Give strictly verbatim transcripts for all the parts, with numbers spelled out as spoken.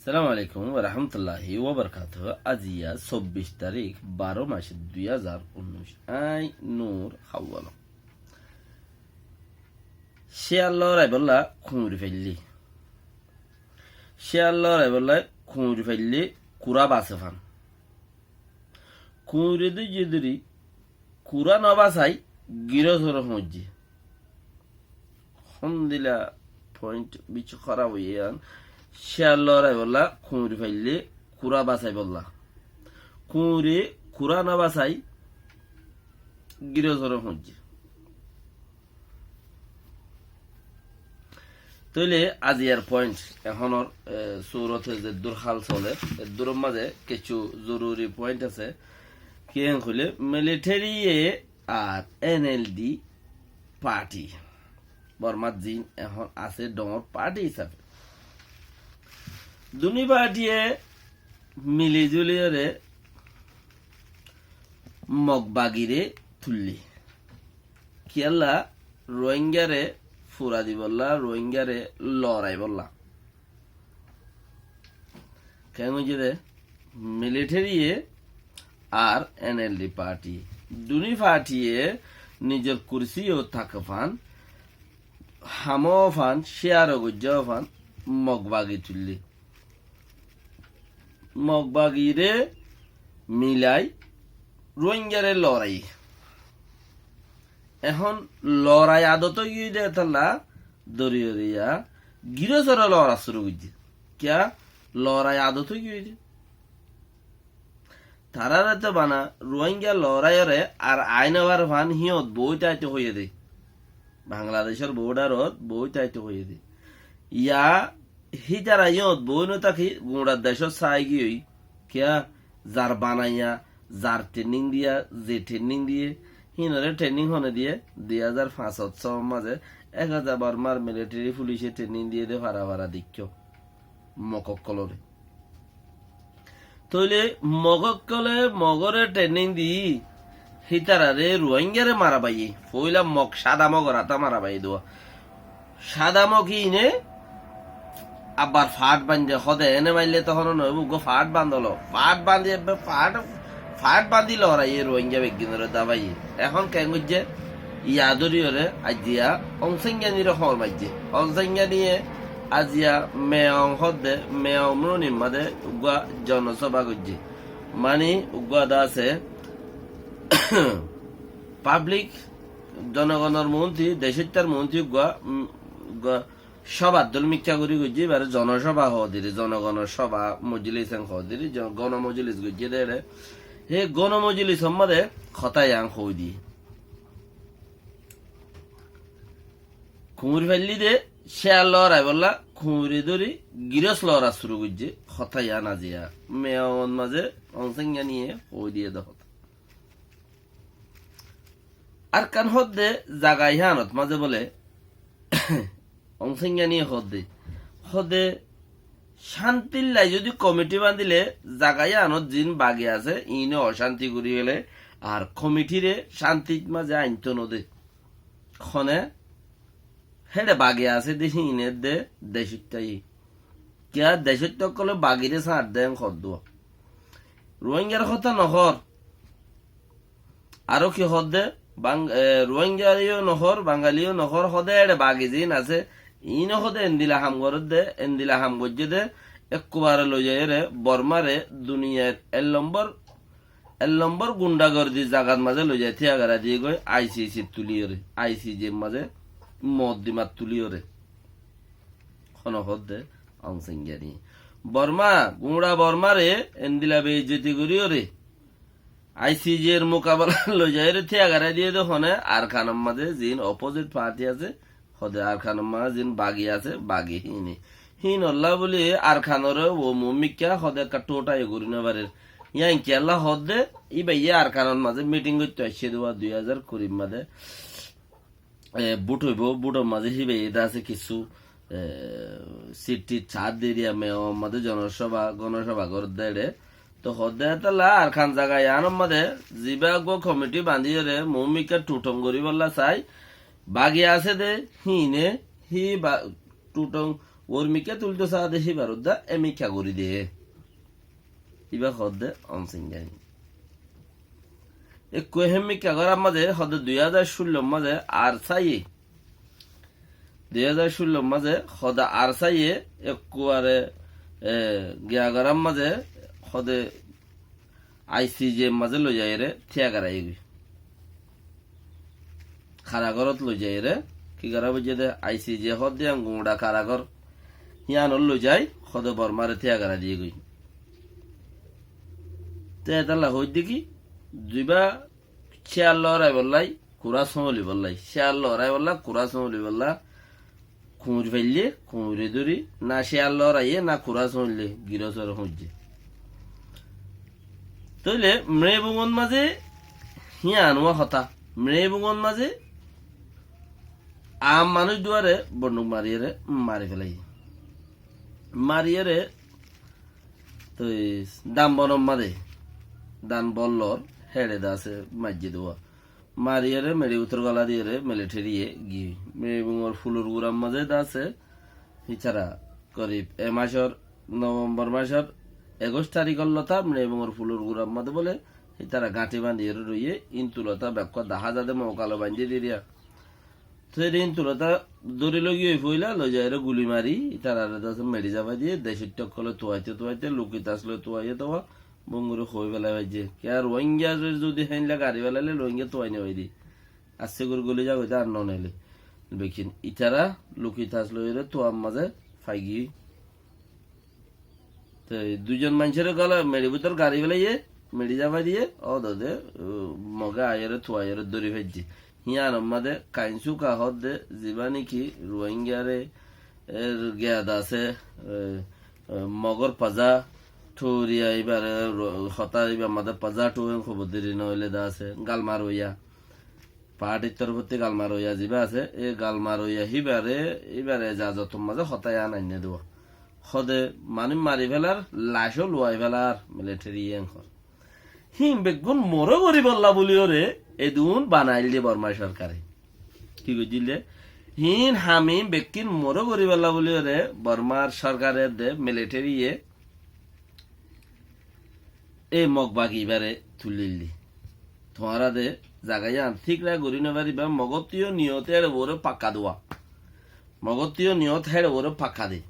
Assalamu alaikum warahmatulláhi wabarakátuhu. Aziya sobbic tarík, baró mac, dui házar unnúic. Añí Nur Hawwal. Cíyar loraibolla kuñri faillé. Cíyar loraibolla kuñri faillé, kurá basé fán. Kuñri dóijje dóri, kurá no basái, girós ore foóñijje. Hondilla point beci hóraf óiye yián. Cíyar loraibolla kuñri faillé, kurá basaibolla. Kuñri kurá no basái, girós ore foóñijje. Tóile aziyar point, ehónor, e, surot zeddúr hál soler, eddúror mazé kessú zoruri point asé. Kiyán hoilé, military ye ar N L D party, Bormat zin ehón asé dhoóñr party hísafe, duní party ye mili zuliyóre Mog bagire tuillé. Kiyólla? Ruáingare fura dibolla, Ruáingare loraibolla. Keén óiye de? Military ye ar N L D party, duní party ye nizor kursi yó táke fán, ham ó fán, cíyar ó goijjé fán, Mog bagi tuillé. Mog bagire milai Ruáingare lorai. Ehón lorai adot óiye de tolla dóri dóri ya girós ore lora cúru goijjé. Kiyá? Lorai adot óiye de. Taráre to bana Ruáinga loraiyóre ar aái no fare fán híyot boói táito hoiyé de. Bangladecór bordarot boói táito hoiyé de. Ya hítara híyot boói no táki guñça decót sai giyói. Kiyá? Zar banaiya, zar training diya, ze training diyé, híinore training hone diyé, dui házar fañsot sóor mazé ek házar Bormar military fulice training diyé de fara fara deikkó. Mog ókkolore. Tóile Mog ókkole Mogore training di, hítarare Ruáingare mara baiyé. Foóila Mog, sáda Mogor hátá mara baiyé dua. Sáda Mog híine abbar faáth bañdé, hóde ene maille tohón noóibo, uggúa faáth bandolo. Faáth bandi ebbe faáth, faáth bandi loraiye Ruáinga beggúnore dabaiyé. Ehón keén goijjé? Yá dóriyoré aijja Ong Sán Gyanire hoóñr maijjé. Ong Sán Gyaniye aijja Meong hoódde, Meong nunimma de uggúa jonosóba goijjé. Mani uggúa de asé public, jonogonor muúnti, decóittar muúnti uggúa, um, uggúa sóbar dóil mikká gorí goijjé, ibáre jonosóba hoó diri, jonogonor sóba, mojlis en hoó diri, jon-, gonomojilis goijjé de ére. Hé gonomojilisor mazé hotá yián hoói diyé. Kuñri faillí de, céyar loraibolla, kuñri dóri, girós lora cúru goijjé, hotá yián aijja. Meongot mazé Ong Sán Gyaniye hoói diyé de hotá. Arkán hoódde zaga yiánot mazé bóle, Ong Sán Gyaniye hoódde, hoódde cántir lai zodi komiti bandile zaga yiánot ziín bagi asé, iíne ocánti gorí féle, ar komitire cántir mazé ainto node. Hone héçe bagi asé de híine de decóitta. Kiyá decóitta ókkole bagire sáñr de en hoódde. Ruáingar hotá nohoór. Aró ki hoódde, Bang-, e, Ruáingareyó nohoór, Bangaliyó nohoór, hoóde éçe bagi ziín asé, iíne hoóde endila ham gorédde, endila ham goijjé de, ekkubare loizaiyóre, Bormáre, duniyait ek lombor, ek lombor gundagordi zagat mazé loizai tíyagara diyé goi, I C C tuliyóre, I C J mazé moddimar tuliyóre. Hone hoódde Ong Sán Gyani. Bormá, guñça Bormáre, endila beizzoti goríyóre, I C J r mukabela loizaiyóre tíyagara diyé de hone Arkanor mazé ziín opposite party asé, hoóde Arkanor mazé ziín bagi asé, bagi híine. Híinolla bóli Arkanore o muúmikká hoóde ekká thóthayo gorí nofarer. Yían kiyólla hoódde, íbayé Arkanor mazé miting goittó aiccé de uwá dui házar kurir mazé. E, bút óibo, bútor mazé híba iyé de asé kissú, e, sit tit saát diyé, Meong mazé jonosóba, gonosóba gorédde éçe. Toh hoódde étalla Arkan zaga yiánor mazé zibá uggúa komiti bandíyore muúmikká thuthong goríbolla sai, bagi asé de híine, hí ba-, thuthong Uor mikká tulto saá de híbar uddá e mikká gorí de. Ibá hoódde Omsingái. Ekku hé mikká gorár mazé hoódde dui házar cúllor mazé ARSA ye, dui házar cúllor mazé hoódde ARSA ye ekku are, e, giya gorár mazé hoódde ICJ mazé loizaiyóre tíya goráiye goi. Karagórot loizaiyóre, ki gorá foijjé de, ICJ hoódde yían guñça karagór, híanot loizai hoódde Bormáre tíya gorái diyé goi. Te etolla hoóidde ki, zibá céyar loraibólla, kurá sómolibólla, céyar loraibólla, kurá sómolibólla, kuñir faillé, kuñire dóri, na céyar loraiye, na kurá sómoille, girós ore hoijjé. Tóile Mrebungot mazé híyan uwá hotá. Mrebungot mazé aam manúic duare bonduk mariyóre mari félaiye. Mariyóre toi dan bonor mazé, dan bollor héçe de asé maijjé de uwá. Mariyóre meçi bútor gola diyóre militariye giyói. Mrebungor fulor gurar mazé de asé, hítara gorib e macór, Nobembor macór ekuic tarikór lotá Mrebungor fulor gurar mazé bóle hítara gañthi bañdiyóre roiyé, ín tulotá bekkúa dahá za de moukalo bañdí diriya. Toi ín tulotá dóri loi giyói foila, loizaiyóre guli mari, ítarare de asé meçi zafai diyé, decóitta ókkole tuaite tuaite, luki tas loi tuaiyé towa, bongori hoói félai faijjé. Kiyá Ruáingaré zodi héndilla gari félaile Ruáinga tuai no faidé. Asté gorí goli zagói de ar no neile. Bekkín ítara luki tas loiyóre tuar mazé fai giyói. Te duizon maincóre gola meçi bútor gari félaiyé, meçi zafai diyé, ódode, uh, Moge aiyóre tuaiyóre dóri faijjé. Híyanor mazé Kainsuka hoódde zibá niki Ruáingare er giya de asé, e, e, Mogor Paza, Thuriya ibare ro-, hotá ibar mazé Paza thu en hobor diri noóile de asé, Galmaroya. Paáthir torfótti Galmaroya zibá asé, e Galmaroya híbare, íbare ezazotor mazé hotá yían ainné de uwá. Hoóde manúic mari félar, lacó luwai félar, militari yían hoór. Híin beggún moró goríbolla buliyóre edún banail de Borma sorkare. Ki goijjíl de? Híin ham bekkín moró goríbolla buliyóre Bormar sorkare de militariye e Mog bagi ibare tulíl de. Tuáñra de zaga yían thík rak gorí no faribá, Mogottú yó niyot héçe uore fakka de uwá. Mogottú yó niyot héçe uore fakka de.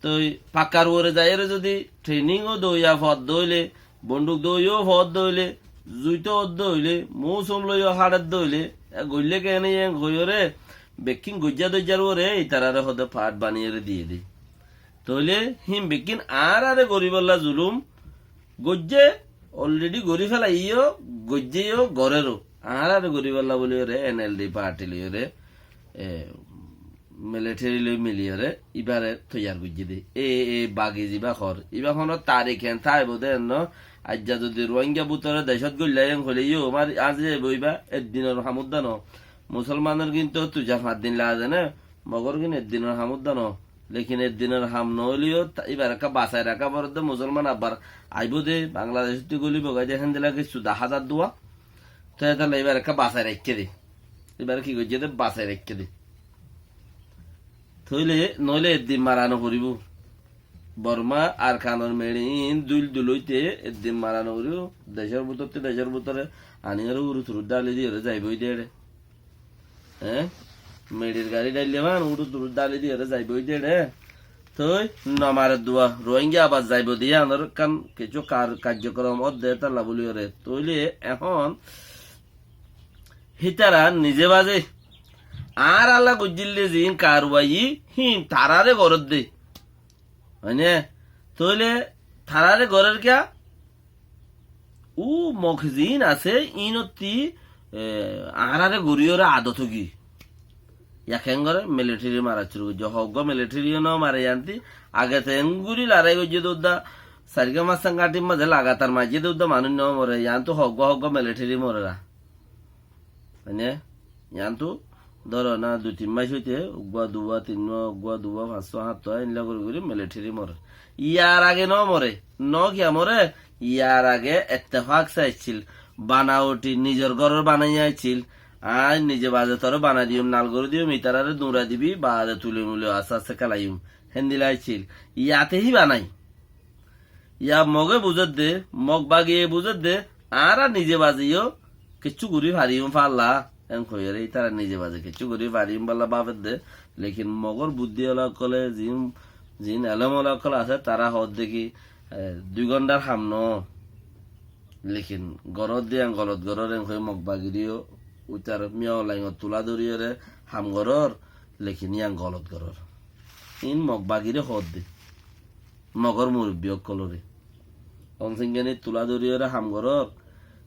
Toi fakkar uore zaiyóre zodi training ó doiya fot dóile, bonduk doiya fot dóile, zuito ó dóile, mousum loiya háçet dóile, e goille kene yían hoiyóre, bekkín goijja doijjar uore, ítarare hoóde fath baniyóre diyé de. Tóile hín bekkín añárare goríbolla zulum goijjé, already gorí félaiyé yó, goijjé yó, gorér ó. Añárare goríbolla buliyóre, NLD party loiyóre, e, military loi miliyóre, ibare toiyar goijjé de. E, e, bagi ziba hoór. Iba honó tarik en táibo de enno, aijja zodi Ruáinga bútore decót goillá en hoilé yó, mar añzi zaibo iba, eddinor ham udda no. Musolmanor kintu tuja fañs din lage ne, Mogor gin eddinor ham udda no. Lekin eddinor ham no óileyo, ta-, ibar ekka basai raká foredde, Musolman abbar aibó de, Bangladecóttu goli bogai de, héndilla kessú dahá zar de uwá. Toi etolla ibar ekka basai raikké de. Ibar ki goijjé de, basai raikké de. Tóile, noóile eddin mara no foribó. Borma Arkanor meçi ín dúil dúil óite eddin mara no foribó. Decór bútottu decór bútore aniyóre uru turu dháli diyóre zaibói de eçé. Eé? Meçir gari dháille fán, uru turu dháli diyóre zaibói de eçé. Toi no marer de uwá, Ruáinga abar zaibo de yíanor ekkán kessú kar-, karjokorom ódde etolla buliyóre. Tóile ehón hítara nize baze añáralla goijjíl de ziín karwai, híin tarare gorér de. Óine? Tóile tarare gorér kiyá? Ú Mog ziín asé, íinottí, e, añárare goríyore adot ói giyói. Yá keén goré, militari mara cúru goijjé. Hoggúa militari yó no mare yíanti. Age te enguri lorai goijjé de udda, sairgá massán gáñthir mazé lagatar maijjé de udda manúic no more. Yíantu hoggúa hoggúa militari morera. Mane, yíantu dóro na dui tin mac óite, uggúa duwá, tinnúa, uggúa duwá, fañssúa, háñttua, endilla gorí gorí militari more. Yar age no more, no kiyá more, yar age ettefak sai accíl, banauti nizor góror banaiya accíl, añí nize baze toré banai diyum, nal gorí diyum, itarare duñrai dibi, baade tuli muli aste aste kélaiyum. Héndilla accíl. Yate híba nái. Yá Moge buzédde, Mog bagiye buzédde, añára nize baziyó kiccú gorí fariyúm falla. Én hoiyóre ítara nize bazi kiccú gorí fariyúm balla báfedde. Lekin Mogor buddí ola ókkole, ziín, ziín elóm ola ókkol asé, tará hoódde ki, e, dui góndhar ham noó. Lekin goródde yían golot gorór, én hoi Mog bagiré yó, uitar miya olaingot tulá dóriyóre ham gorór, lekin yían golot gorór. Iín Mog bagiré hoódde. Mogor murubbi ókkolóre. Onsingenit tulá dóriyóre ham gorór.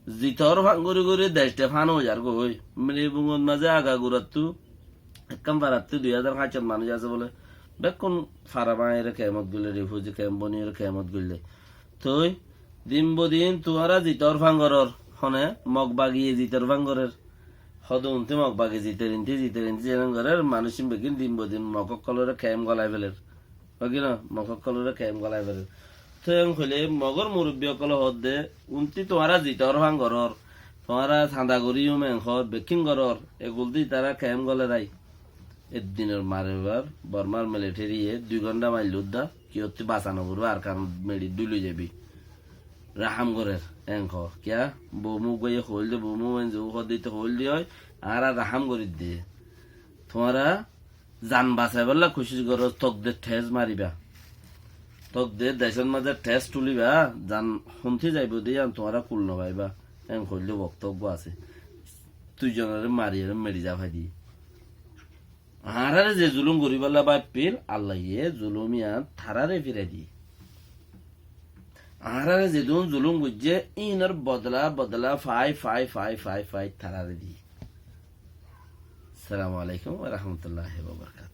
Zitor fán gorí gorí decthe fán ói zargói. Miribungot mazé agagurattú ekkán farattú dui házar háñccot manúic asé bóle. Bekkún fara báñgiyóre kemot goillé, rifuzi kem boniyóre kemot goillé. Toi din bodin tuáñra zitor fán gorór. Hone Mog bagiye zitor fán gorér. Hodún unti Mog bagi ziter inti, ziter inti zeén gorér, manúic ín beggín din bodin Mog ókkolóre kem golai féler. Ói ki no? Mog ókkolóre kem golai féler. Toi en hoilé Mogor murubbi ókkole hoódde, unti tuáñra zitor fán gorór, tuáñra sanda gorí yum en hoór, bekkín gorór, egul di tará kem golai rai. Eddinor marebar Bormar militariye dui góndha maillé udda, ki ottí basa no foribó, Arkan meçi dhúli zaibi. Rahám gorér, en hoó. Kiyá? Bomu uggúaye hoóilde, bomu uggúaye hoóilde, hoóilde ói, añára rahám gorídde. Tuáñra zan basaibálla kucíc goró, tókde thes maribá. Tókde decót mazé thes tulibá, zan hontí zaibóu de yían tuáñra kul no faibá. En hoilde wokto uggúa asé. Duizonoré mariyóre meçi zafai di. Añáráre ze zulúm goríballa báiffíl, Allaye zulúm yían taráre firai diyé. Añáráre zedún zulúm goijjé, íinor bodola, bodola fai, fai, fai, fai, fai taráre diyé. Assalamu alaikum wa rahmatullahi wa barakatuhu.